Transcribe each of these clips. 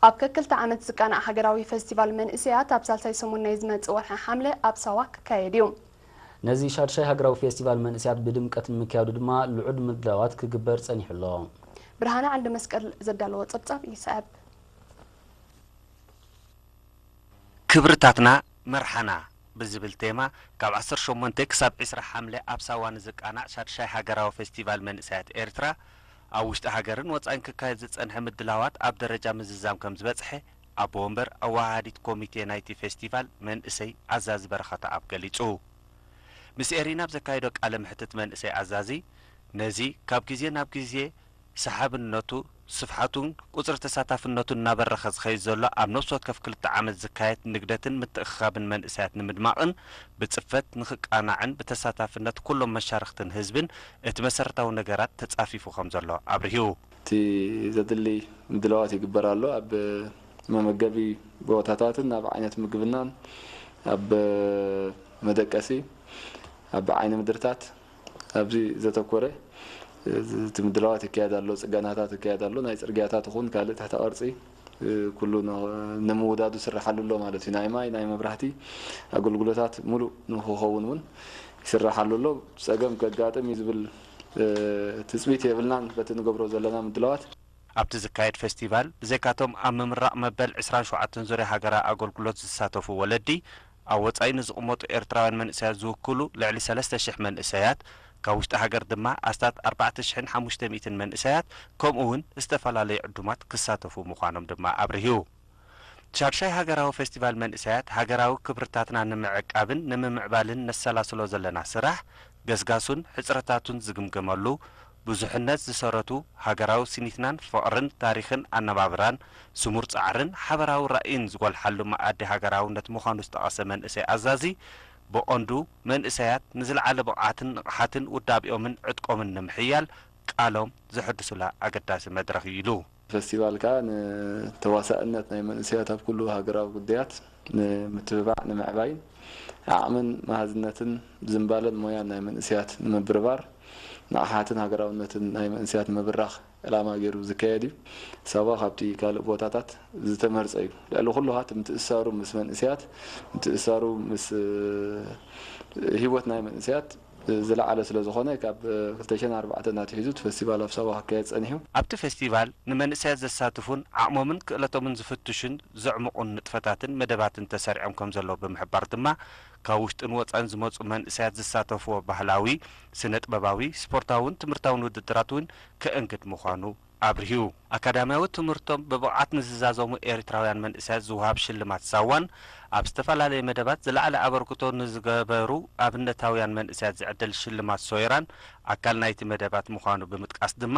ኣብ ከክልተ ዓመት ዝቃናዕ ሃገራዊ ፈስቲቫል መንእሰያት ኣብ ሳልሳይ ሰሙን ናይ ዝመጽእ ወርሒ ሓምለ ኣብ ሳዋ ክካየድ እዩ። ነዚ ሻድሻይ ሃገራዊ ፌስቲቫል መንእሰያት ብድምቀት ንምክያዱ ድማ ልዑል ምድላዋት ክግበር ጸኒሑ ኣሎ። ብርሃነ ዓንደ መስቀል ዘዳለዎ ጸብጻብ ይስዕብ። ክብርታትና መርሓና ብዝብል ቴማ ካብ ዓሰርተ ሸሞንተ ክሳብ ዕስራ ሓምለ ኣብ ሳዋ ንዝቃናዕ ሻድሻይ ሃገራዊ ፌስቲቫል መንእሰያት ኤርትራ ኣብ ውሽጢ ሃገርን ወጻኢን ክካየድ ዝጸንሐ ምድላዋት ኣብ ደረጃ ምዝዛም ከም ዝበጽሐ ኣቦ ወንበር ኣወሃሃዲት ኮሚቴ ናይቲ ፌስቲቫል መንእሰይ ኣዛዚ በረኸተኣብ ገሊጹ። ምስ ኤሪና ኣብ ዘካየዶ ቃለ መሕትት መንእሰይ ኣዛዚ ነዚ ካብ ግዜ ናብ ግዜ ሰሓብነቱ፣ ስፍሓቱን ቁጽሪ ተሳታፍነቱን እናበረኸ ዝኸይድ ዘሎ ኣብ ነፍሲ ወከፍ ክልተ ዓመት ዝካየድ ንግደትን ምትእኽኻብን መንእሰያት ንምድማቕን ብጽፈት ንኽቃናዕን ብተሳታፍነት ኩሎም መሻርኽትን ህዝብን እቲ መሰረታዊ ነገራት ተጻፊፉ ከም ዘሎ ኣብሪሁ። እቲ ዘድሊ ምድላዋት ይግበር ኣሎ። ኣብ መመገቢ ቦታታትን ኣብ ዓይነት ምግብናን ኣብ መደቀሲ ኣብ ዓይኒ ምድርታት ኣብዚ ዘተኮረ እቲ ምድላዋት ይካየድ ኣሎ፣ ጽገናታት ይካየድ ኣሎ። ናይ ጽርግያታት ይኹን ካልእ ትሕተ ቅርጺ ኩሉ ንምውዳዱ ይስርሓሉ ኣሎ ማለት እዩ። ናይ ማይ፣ ናይ መብራህቲ ኣገልግሎታት ሙሉእ ንክኸውን እውን ይስርሓሉ ኣሎ። ጸገም ከጋጥም እዩ ዝብል ትጽቢት የብልናን በቲ ንገብሮ ዘለና ምድላዋት። ኣብቲ ዝካየድ ፌስቲቫል ብዘይካቶም ኣብ ምምራቕ መበል ዕስራን ሸውዓተን ዙርያ ሃገራዊ ኣገልግሎት ዝሳተፉ ወለዲ ኣብ ወጻኢ ንዝቕመጡ ኤርትራውያን መንእሰያት ዝውክሉ ልዕሊ ሰለስተ ሽሕ መንእሰያት፣ ካብ ውሽጢ ሃገር ድማ ኣስታት ኣርባዕተ ሽሕን ሓሙሽተ ሚእትን መንእሰያት ከምኡ እውን ዝተፈላለዩ ዕዱማት ክሳተፉ ምዃኖም ድማ ኣብሪሁ። ሻድሻይ ሃገራዊ ፌስቲቫል መንእሰያት ሃገራዊ ክብርታትና ንምዕቃብን ንምምዕባልን ነሰላስሎ ዘለና ስራሕ ገስጋሱን ሕጽረታቱን ዝግምገመሉ፣ ብዙሕነት ዝሰረቱ ሃገራዊ ስኒትናን ፍቕርን ታሪኽን ኣነባብራን፣ ስሙር ጻዕርን ሓበራዊ ራእይን ዝጎልሓሉ መኣዲ ሃገራውነት ምዃኑ ዝጠቐሰ መንእሰይ ኣዛዚ፣ ብቐንዱ መንእሰያት ንዝለዓለ ብቕዓትን ንቕሓትን ውዳቤኦምን ዕጥቆምን ንምሕያል ቃሎም ዘሐድሱላ ኣገዳሲ መድረኽ እዩ ኢሉ። ፈስቲቫል ከኣ ንተዋሳእነት ናይ መንእሰያት ኣብ ኩሉ ሃገራዊ ጉዳያት ንምትብባዕ ንምዕባይን ዓቕምን መሃዝነትን ዝንባለን ሞያን ናይ መንእሰያት ንምብርባር ንቕሓትን ሃገራውነትን ናይ መንእሰያት ንምብራኽ ዕላማ ገይሩ ዝካየድ እዩ። ሳዋ ካብቲ ካልእ ቦታታት ዝተመርጸ እዩ። ልዕሊ ኩሉ ከኣ እቲ ምትእስሳሩ ምስ መንእሰያት፣ ምትእስሳሩ ምስ ህይወት ናይ መንእሰያት ዝለዓለ ስለ ዝኾነ ካብ ክልተ ሽሕን ኣርባዕተን ኣትሒዙ እቲ ፈስቲቫል ኣብ ሳዋ ክካየድ ጸኒሑ። ኣብቲ ፌስቲቫል ንመንእሰያት ዘሳትፉን ዓቕሞምን ክእለቶምን ዝፍትሹን ዘዕምቑን ንጥፈታትን መደባትን ተሰሪዖም ከም ዘለዉ ብምሕባር ድማ ካብ ውሽጥን ወጻን ዝመጹ መንእሰያት ዝሳተፍዎ ባህላዊ፣ ስነ ጥበባዊ፣ ስፖርታውን ትምህርታውን ውድድራት እውን ከእንግድ ምዃኑ ኣብሪሁ። ኣካዳሚያዊ ትምህርቶም ብብቕዓት ንዝዛዘሙ ኤርትራውያን መንእሰያት ዝወሃብ ሽልማት ሳዋን ኣብ ዝተፈላለየ መደባት ዝለዓለ ኣበርክቶ ንዝገበሩ ኣብነታውያን መንእሰያት ዝዕደል ሽልማት ሶይራን ኣካል ናይቲ መደባት ምዃኑ ብምጥቃስ ድማ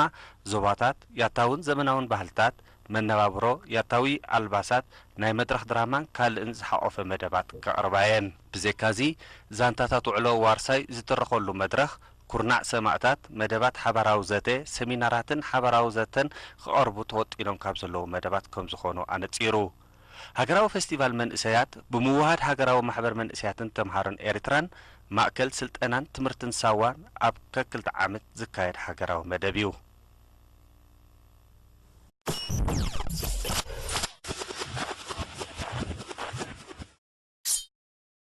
ዞባታት፣ ያታውን ዘመናውን ባህልታት፣ መነባብሮ፣ ያታዊ ኣልባሳት፣ ናይ መድረኽ ድራማን ካልእን ዝሓቖፈ መደባት ከቕርባ እየን። ብዘይካዚ ዛንታታት ውዕሎ ዋርሳይ ዝትረኸሉ መድረኽ፣ ኩርናዕ ሰማእታት፣ መደባት ሓባራዊ ዘተ፣ ሰሚናራትን ሓባራዊ ዘተን ክቐርቡ ተወጢኖም ካብ ዘለዉ መደባት ከም ዝኾኑ ኣነጺሩ። ሃገራዊ ፈስቲቫል መንእሰያት ብምውሃድ ሃገራዊ ማሕበር መንእሰያትን ተምሃሮን ኤርትራን ማእከል ስልጠናን ትምህርትን ሳዋን ኣብ ከክልተ ዓመት ዝካየድ ሃገራዊ መደብ እዩ።